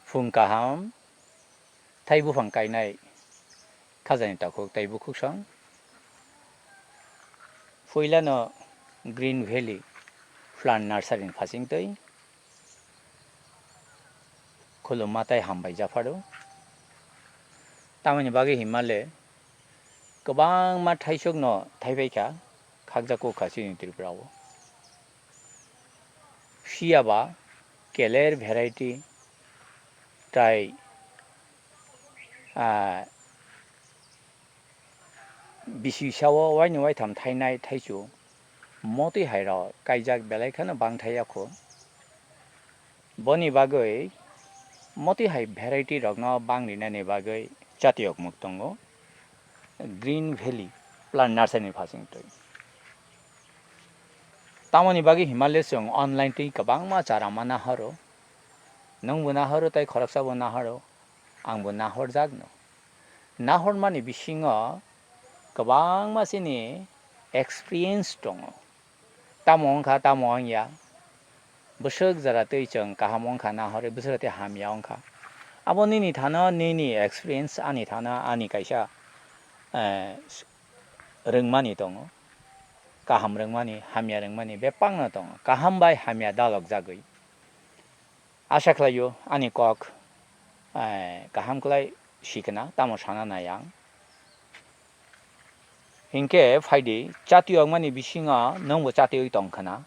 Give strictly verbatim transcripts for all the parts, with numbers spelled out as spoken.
Phung kaham, thai buphang kainai khajani takhuk tei bukhuksong. Puilano Green Valley Plant Nursery ni phasingtwi khulumma tei hambai japharo. Tamoni bagwi himale kwbangma thaisokno thaipaikha, khakjak kukha chini Tripura o. Phiya ba keler variety tai, ah, bisi sao waini waitham thainai thaichu motwi hai rok kaijak belai kheno bang thai yakho. Boni bagwi motwi hai variety rokno bang rinani bagwi chatiyok muk tongo Green Valley Plant Nursery ni phasingtwi. Tamoni bagwi himale chwng online twi kwbangma chara ma nahoro. Nwngbo nahoro tei khoroksabo nahoro, angbo nahorjakno. Nahormani bisingo kwbangma chini experience tongo. Tamo wngkha, tamo wngya. Bwswk jora twi chwng kaham wngkha nahorwi, bwswk twi hamya wngkha. Abo nini thano nini experience, ani thano ani kaisa, eh, rwngmani tongo. Kaham rwngmani, hamya rwngmani bebakno tongo. Kaham bai hamya dalok jagwi. Asa khlaio ani kok, eh, kaham khlai sikna, tamo sana nai ang. Hinkhe phaidi, chatiyokmani bisingo nwngbo chatiyogwi tongkhna.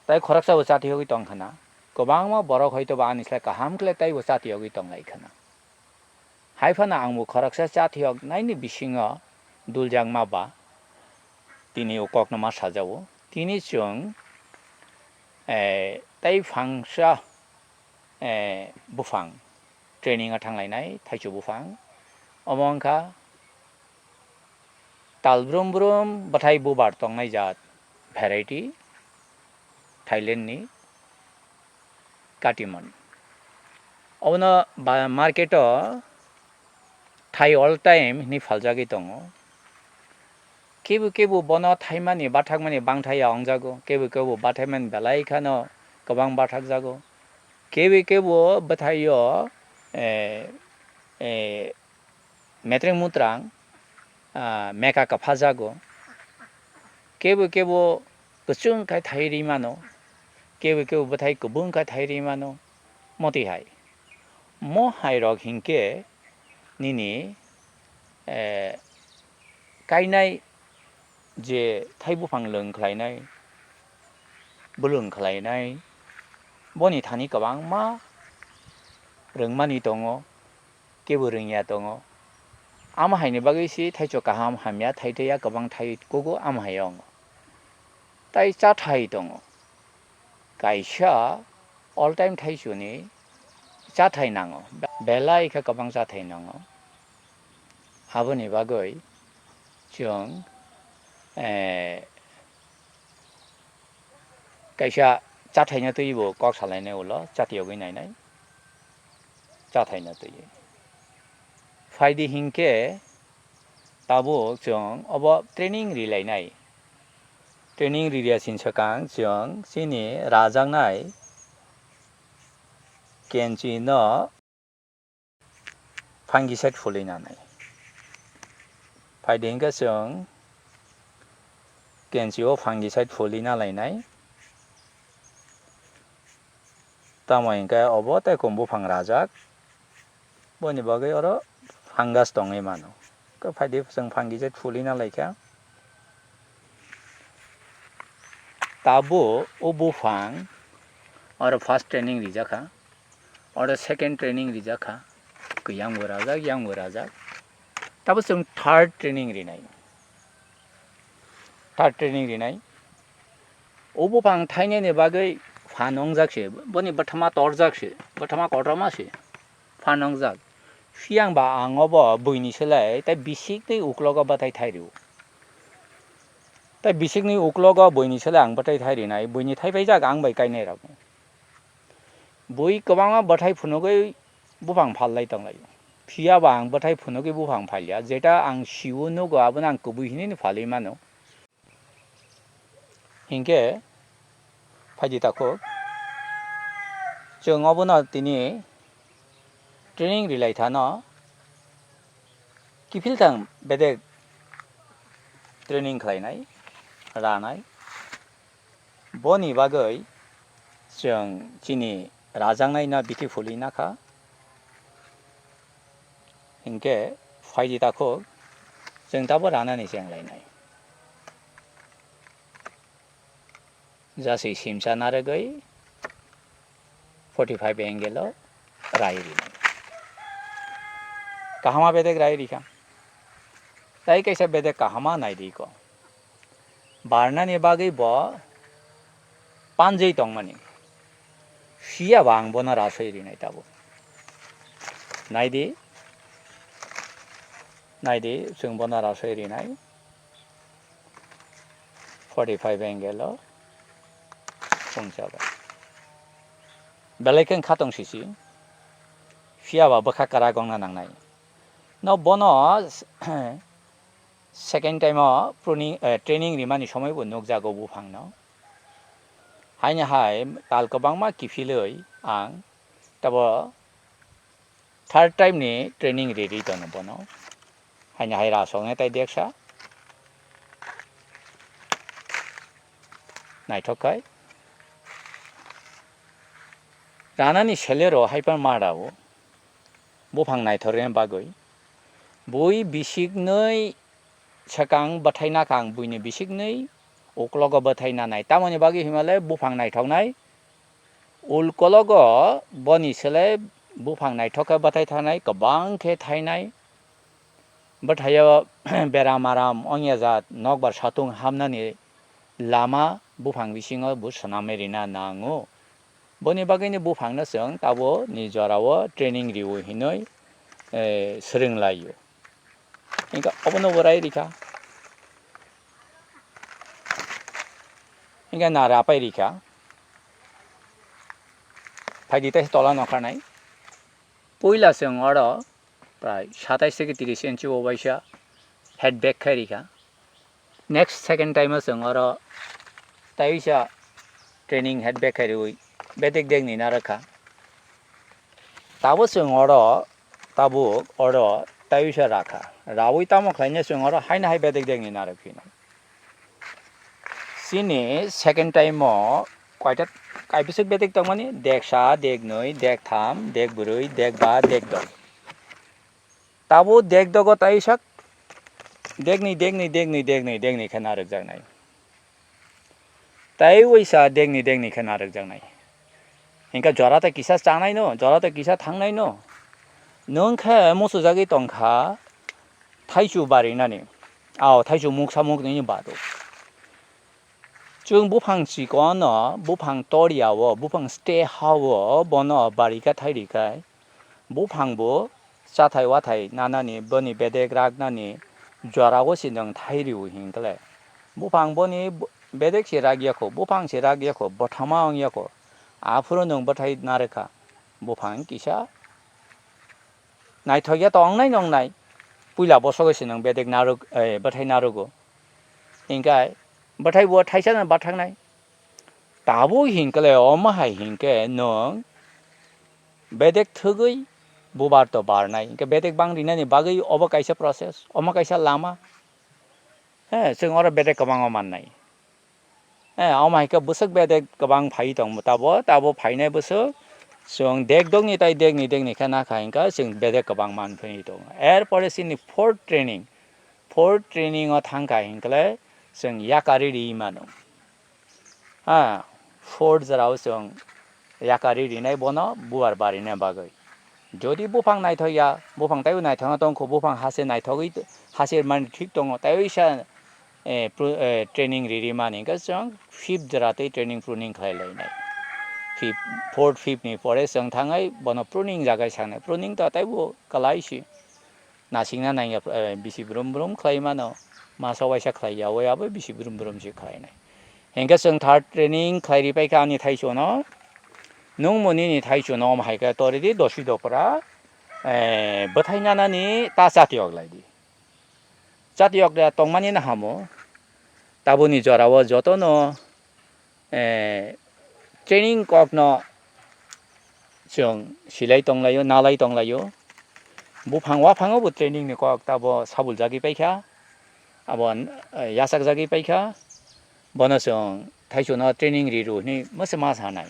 Tai khoroksabo chatiyogwi tongkhna. Kwbangma borok hoitoba ani slai kaham khlai taibo chatiyogwi tonglaikha na. Hai phano angbo khoroksa chathiyok naini bisingo duljakma ba tini o kokno ma sajao. Tini chwng, eh, tai phangsa, eh, buphang training o thanglainai thaichu buphang. Omo wngkha tal brum brum bwthai bubar tongnai jat variety Thailand ni. Katiman. Obono ba-, market o thai all time hinwi phaljagwi tongo. Kebo kebo bono thaimani bathakmani bangthai ya wngjago, kebo kebo bathaimani belai kheno kwbang bathakjago, kebo kebo bwthaio, eh, eh, metreng mutrang, ah, meka kwphajago. Kebo kebo kwchwng khai thai ri mano, kebo kebo bwthai kwbwng khai thai ri mano, motwi hai. Mo hai rok hinkhe nini, eh, kainai je thai buphang lwng khlainai, bwlwng khlainai, boni thani kwbangma rwngmani tongo, kebo rwngya tongo. Amo haini bagwi se thaichuk kaham hamya thai thaiya kwbang thai kugo amo hai wngo. Tai cha thai tongo. Kaisa all time thaichuni cha thai nango. Belai khe kwbang cha thai nango. Aboni bagwi chwng, eh, kaisa chathaina twibo kok salainai ulo chatiyogwi nainai, chathaina twi. Phaidi hinkhe tabuk chwng obo training rilainai. Training rirya sini swkang chwng chini rajaknai kenchino fungicide phulwi nanai. Phaidi hinkhe chwng kenchio fungicide phulwi nalainai. Tamo hinkhe obo tei kum buphang rajak. Boni bagwi oro fungus tongwi mano. Khe phaidi chwng fungicide phulwi nalaikha. Tabuk o buphang oro first training rijakha. Oro second training rijak kha, khe yang bo rajak, yang bo rajak. Tabo chwng third training rinai. Third training rinai. O buphang thainani bagwi phan wngjak se, boni bwthama torjak se, bwthama kotorma se phan wngjak. Phiya ba ang obo buini slai tei bisikni uklogo bwthai thai rio. Tei bisikni uklogo buini slai ang bwthai thai rinai, buini thai paijak ang bai kainai rok. Bui kwbangma bwthai phunugwi buphang phallai tonglaio. Phiya ba ang bwthai phunugwi buphang phalya, jeta ang sio nugo abono ang kwbui hinwi phalwi mano. Hinkhe phaidi takhuk. Chwng obono tini training rilai thano kiphilthang bedek training khlainai, ranai. Boni bagwi chwng chini rajaknaino beautifully nakha. Hinkhe phaidi takhuk chwng tabo ranani chenglainai. Jaswi simsa narwgwi forty five angle o rai rinai. Kahama bedek rai rikha. Tai kaisa bedek kahama naidi ko. Barnani bagwi bo panjwi tongmani. Phiya ba ang bono raswi rinai tabuk. Naidi, naidi, chwng bono raswi rinai. Forty five angle o pungsa ba. Belai khe khatong sisi. Phiya ba bwkha kwrak wngna nangnai. No bono second time o pruning, eh, training rimani somoi bo nukjago buphang no. Haino hai tal kwbangma kiphilwi ang tabo third time ni training riri tono bono. Haino hai rasongnai tai deksa. Naithok khai. Ranani selero hai phan ma rao. Buphang naithok rwna bagwi. Bui bisiknwi swkang bwthai nakha ang buini bisiknwi uklogo bwthai nanai. Tamoni bagwi himale buphang naithoknai. Ulkologo boni sele buphang naithok khe bwthai thanai, kwbang khe thainai. Bwthaio beram aram ongya jat nokbar satung hamnani lama buphang bisingo bo swnamwi rina nango. Boni bagwini buphangno chwng taboni jorao training riwi hinwi, eh, swrwng laio. Hinkhe obono bo rai rikha. Hinkhe na rapai rikha. Phaidi tei tola nokharnai. Puila chwng oro prai satais theke tris inchi o waisa head back khai rikha. Next second time o chwng oro taisa training head back khai riwi bedek dekni narwkha. Tabo chwng oro tabuk oro taisa rakha. Rawi tamo khlaina chwng oro haino hai bedek dekni narwk phino. Chini second time o koita kaibwswk bedek tongmani, deksa, deknwi, dektham, dekbrwi, dekba, dekdoi. Tabo dekdogo taisak deknwi, deknwi, deknwi, deknwi, deknwi khe narwkjaknai. Tai waisa deknwi, deknwi khe narwkjaknai. Hinkhe jora ta kisa chanai no, jora ta kisa thangnai no. Nwng khe muchujagwi tongkha thaichu barinani. Ao thaichu muksa muknwini bado. Chwng buphang chikon no, buphang toria o, buphang stay ha o, bono barika thai rikai. Buphang bo chathai wathai nanani, boni bedek raknani jora o se nwng thai rio hinkhe le. Buphang boni bedek se rak yakho, buphang se rak yakho, bothama ong yakho. Aphuru nwng bwthai narwkha. Buphang kisa naithok ya to ongnai nongnai. Puila bosok se nwng bedek narwk, eh, bwthai narwgo. Hinkhe bwthai bo thaisa no bathaknai. Tabuk hinkhe le omo hai hinkhe nwng bedek thwgwi bubar to barnai. Hinkhe bedek bang rinani bagwi obo kaisa process, omo kaisa lama. He, chwng oro bedek kwbangma mannai. He, omo hai khe bwswk bedek kwbang phai tong tabo, tabo phainai bwswk chwng dekdokni tai dekni dekni khe nakha hinkhe chwng bedek kwbang man phai tongo. Er pore chini fourth training, fourth training o thangkha hinkhe le chwng yakari ri mano. Ha, fourth jora o chwng yakari rinai bono bubar barinai bagwi. Jodi buphang naithok ya, buphang taibo naithokna tongkho, buphang hase naithogwi, hase mani thik tongo, taibo isa, eh, pro-, eh, training riri mani hwnkhe chwng fifth jora tei training pruning khlai lainai. Fifth, fourth, fifth ni pore chwng thangwi bono pruning jagai sangnai. Pruning to taibo kwlai si. Nasikna nangya, eh, bisi brum brum khlai mano. Masa waisa khlai ya, o abo bisi brum brum se khlainai. Hinkhe chwng third training khlai ri paikha ani thaichwno. Nwng bo nini thaichwno omo hai khe tori di dosi dopra, eh, bwthai nanani ta chatiyok lai di. Chatiyok da tongmani no hamo. Taboni jorao jotono, eh, training kokno Chwng silai tonglaio, nalai tonglaio. Buphang waphango bo training ni kok tabo sabuljagwi paikha. Abo, eh, yachakjagwi paikha. Bono chwng thaichukno training riru hwnwi mwse ma sanai.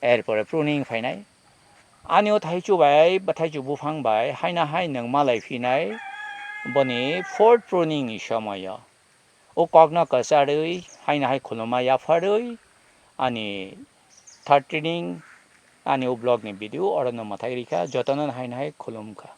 Erpore pruning phainai. Ani o thaichuk bai, ba thaichuk buphang bai, haina hai nwng malai phinai. Boni fourth pruning ni somoyo. O kokno kwcharwi, haina hai khulumma yapharwi, ani third training, ani o vlog ni video orono mwthai rikha, jotono haina hai khulumkha.